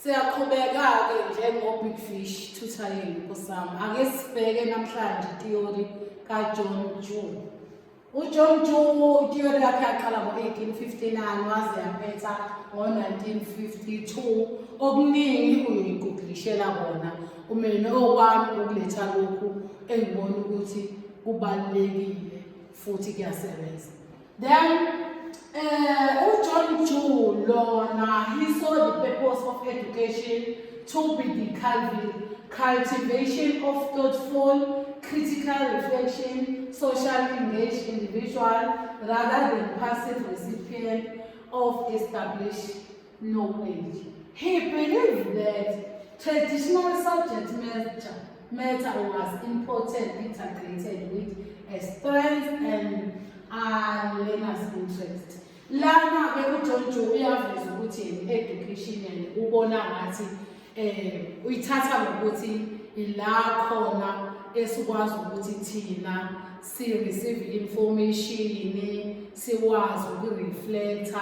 Siyaqhubeka-ke njengo-Big Fish thutha yenu Nkosi yami. Ake sibheke namhlanje theory kaJohn Dewey. UJohn Dewey theory yakhe yaqala ngo-1859 waze yaphetha ngo-1952. Okuningi uyoyigugulishela kona. Mina okwami ukuletha lokhu engibona ukuthi kubalulekile futhi kuyasebenza. Then uJohn Dewey lona, he saw the purpose of education to be the cultivation of thoughtful, critical reflection, social engaged individual rather than passive recipient of established knowledge. He believed that traditional subject matter was important integrated with a strength and a learner's interest. Lana-ke uJohn Dewey uyaveza ukuthi yena i-education yena ubona ngathi uyithatha ngokuthi ila khona esikwazi ukuthi thina si-receive information, sikwazi ukureflecta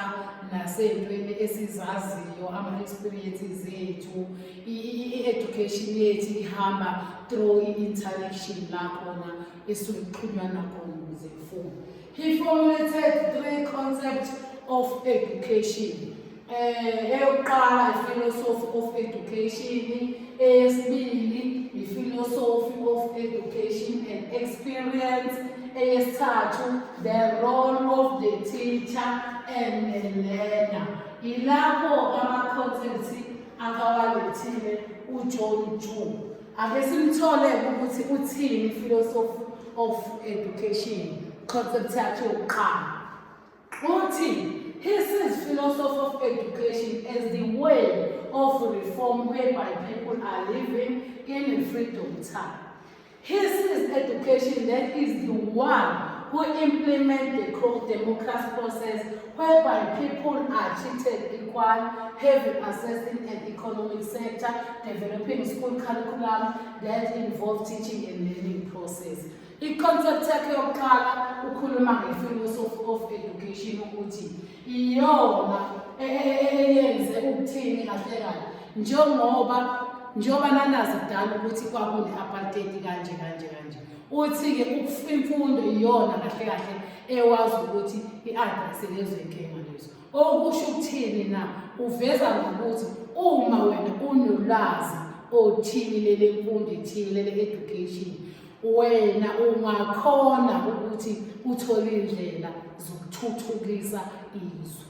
nasey'ntweni esizaziyo, ama-experiences ethu. I-education yethu ihamba through i-interaction, la khona esuke kuxhunywana khona ukuze kufunde. He formulated three concepts of education. Eyokuqala i-philosophy of education, eyesibili i-philosophy of education and experience, eyesithathu the role of the teacher and the learner. Ilapho ama-concepts akawalethile uJohn Dewey. Ake simthole ukuthi uthini philosophy of education concept yakhe yokuqala. Uthi he sees philosophy of education as the way of reform whereby people are living in a freedom time. He sees education that is the one who implement the democracy process whereby people are treated equal, having access in an economic sector, developing school curriculum that involve teaching and learning process. I-concept yakhe yokuqala ukhuluma nge-philosophy of education ukuthi iyona eyenze ukuthini kahle kahle, njengoba nanazi kudala ukuthi kwakune-apartheid kanje kanje kanje. Uthi-ke imfundo iyona kahle kahle ewazi ukuthi i-address lezo y'nkinga lezo. Okusho ukuthini na? Uveza ngokuthi uma wena unolwazi othile lemfundo ethile le-education, wena ungakhona ukuthi uthole iy'ndlela zokuthuthukisa izwe.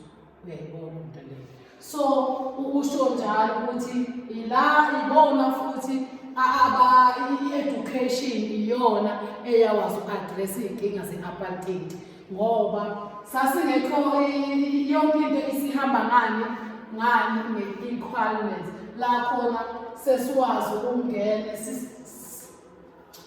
Uyayibona into leyo? So usho njalo ukuthi ila ibona futhi aba i-education iyona eyakwazi uku-address iy'nkinga ze-apartheid, ngoba sasingekho yonke into isihamba ngani nge-equalness, la khona sesiwazi ukungena,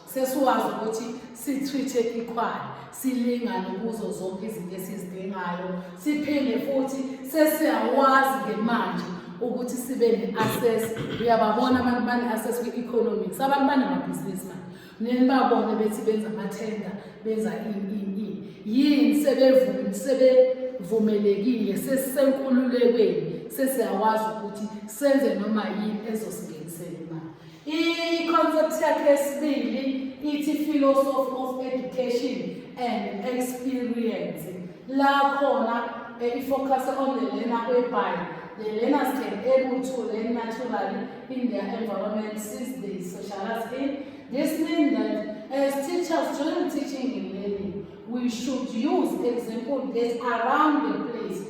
sesiwazi ukuthi si-treat equal, silingane kuzo zonke izinto esizidingayo. Siphinde futhi sesiyawazi-ke manje ukuthi sibe ne-access. Uyababona abantu bane-access kwi-economics, abantu banamabhizinisi manje, nibabone bethi benza amathenda, benza ini ini ini yini, sebevumelekile, sesisenkululekweni, sesiyakwazi ukuthi senze noma yini ezosingenisela imali. I-concept yakhe yesibili ithi philosophy of education and experience, la khona i-focus on the learner, whereby the learners can able to learn naturally in their environment since they socialize in. This means that as teachers, during teaching and learning, we should use example that around the place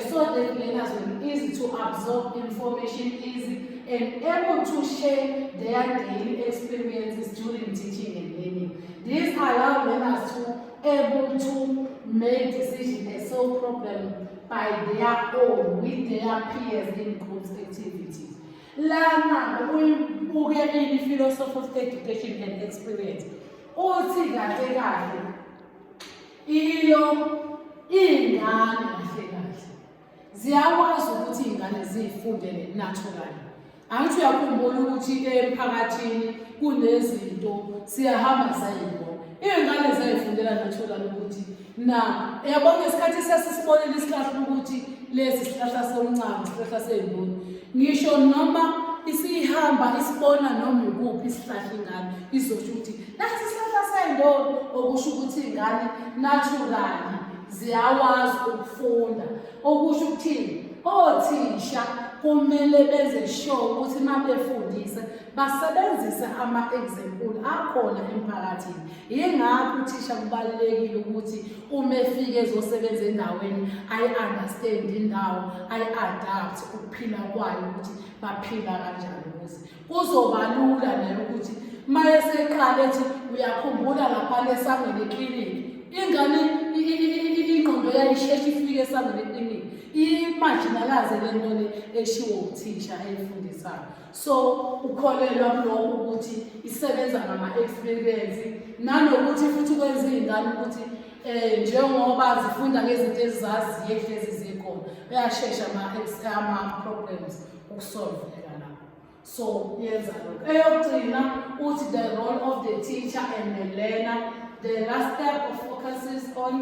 so that learners will be easy to absorb information easy and able to share their daily experiences during teaching and learning. This allow learners to able to make decisions and solve problems by their own with their peers in groups activities. Lana uyibuke ini philosophy of education and experience? Uthi kahle kahle iyo iy'ngane kahle kahle ziyakwazi ukuthi iy'ngane ziy'fundele naturally. Angithi uyakhumbula ukuthi emphakathini kunezinto siyahamba sayibona, iy'ngane ziyayifundela natural ukuthi na yabona ngesikhathi sesisibonile isihlahla ukuthi lesi sihlahla somncamo, isihlahla sey'mboni. Ngisho noma isihamba isibona noma ikuphi isihlahla ingane izosho ukuthi nasi isihlahla sendolo, okusho ukuthi ingane naturally ziyawazi ukufunda. Okusho ukuthini? Othisha kumele benze sure ukuthi uma befundisa basebenzise ama-example akhona emphakathini. Yingakho uthisha kubalulekile ukuthi uma efika ezosebenza endaweni ayi-understand indawo, ayi-adapt ukuphila kwayo ukuthi baphila kanjani ukuze kuzoba lula naye ukuthi uma eseqala ethi uyakhumbula lapha esangweni ekliniki, ingane ingqondo yayisheshe ifike esangweni ekliniki, imajinalaze le nto le eshiwo uthisha eyifundisayo. So ukholelwa kulokho ukuthi isebenza ngama-experience nanokuthi futhi kwenza iy'ngane ukuthi njengoba zifunda ngezinto ezizaziyo ehlezi zikhona, uyashesha ama-problems ukusolveka lapho. So yenza lokho. Eyokugcina uthi the role of the teacher and the learner. The last step of focuses on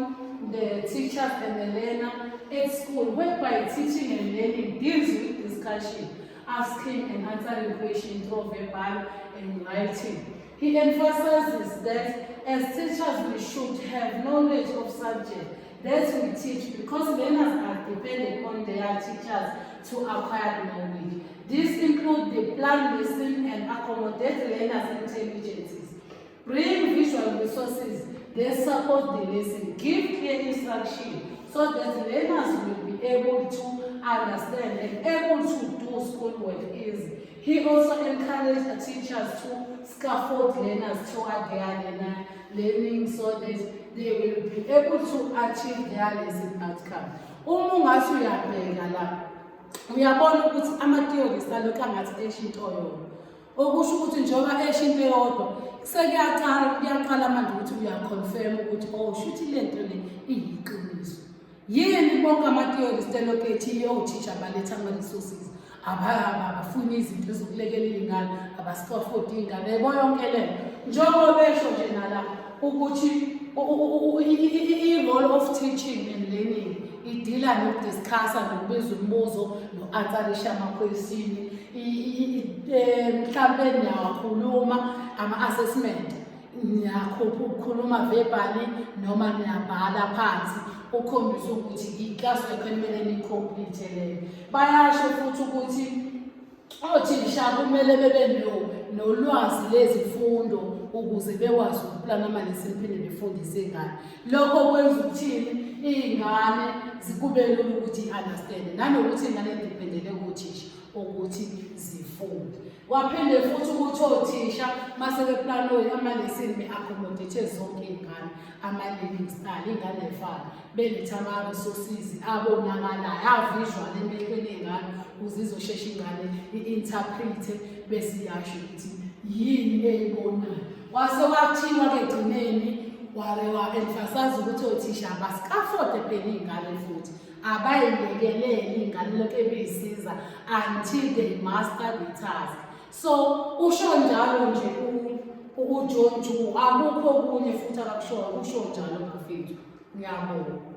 the teachers and the learner at school, whereby teaching and learning deals with discussion, asking and answering questions through verbal and writing. He emphasizes that as teachers we should have knowledge of subject that we teach because learners are dependent on their teachers to acquire knowledge. This includes the plan lesson and accommodate learners' intelligences. Bring visual resources that support the lesson. Give clear instruction so that learners will be able to understand and able to do schoolwork easy. He also encouraged teachers to scaffold learners toward their learning so that they will be able to achieve their lesson outcome. Uma ungathi uyabheka la, uyabona ukuthi ama-theories alokhu angathi esho into yodwa, okusho ukuthi njengoba esho into eyodwa sekuyaqala kuyaqala manje ukuthi uyaconfirm ukuthi oh, shuthi le nto le iyiqiniso. Yini bonke ama-theorist elokhu ethi othisha baletha ama-resources, abafuni izinto ezokulekelela iy'ngane, abascaffold iy'ngane, yebo, yonke le nto njengoba besho nje nala ukuthi i-role of teaching and learning idila nokudiscussa, nokubiza umbuzo, no-answerisha ama-question, mhlampe niyawakhuluma ama-assessment, niyakhupha ukukhuluma verbally noma niyabhala phansi ukukhombisa ukuthi i-class work ekumele niyi-complete leyo. Bayasho futhi ukuthi othisha kumele bebe nolwazi lezifundo ukuze bekwazi ukuplana ama-lesson phinde befundise iy'ngane. Lokho kwenza ukuthini? Iy'ngane zikube lula ukuthi i-understand, nanokuthi iy'ngane dependele kothisha ukuthi zifunde. Waphinde futhi ukuthi othisha mase beplana ama-lesson be-accommodate zonke iy'ngane, ama-learning style, iy'ngane ayifani, belethe ama-resources abonakalayo a-visual emehlweni ey'ngane ukuze izoshesha ingane i-interprete bese iyasho ukuthi yini eyibonayo. Wase kwathiwa-ke egcineni ware wa-emphasize ukuthi othisha abascaffolde phela iy'ngane futhi abayilekelele iy'ngane lokhu ebeyisiza until they master the task. So usho njalo nje uJohn Dewey, akukho okunye futhi akakushoyo, usho njalo bafethu. Ngiyabonga.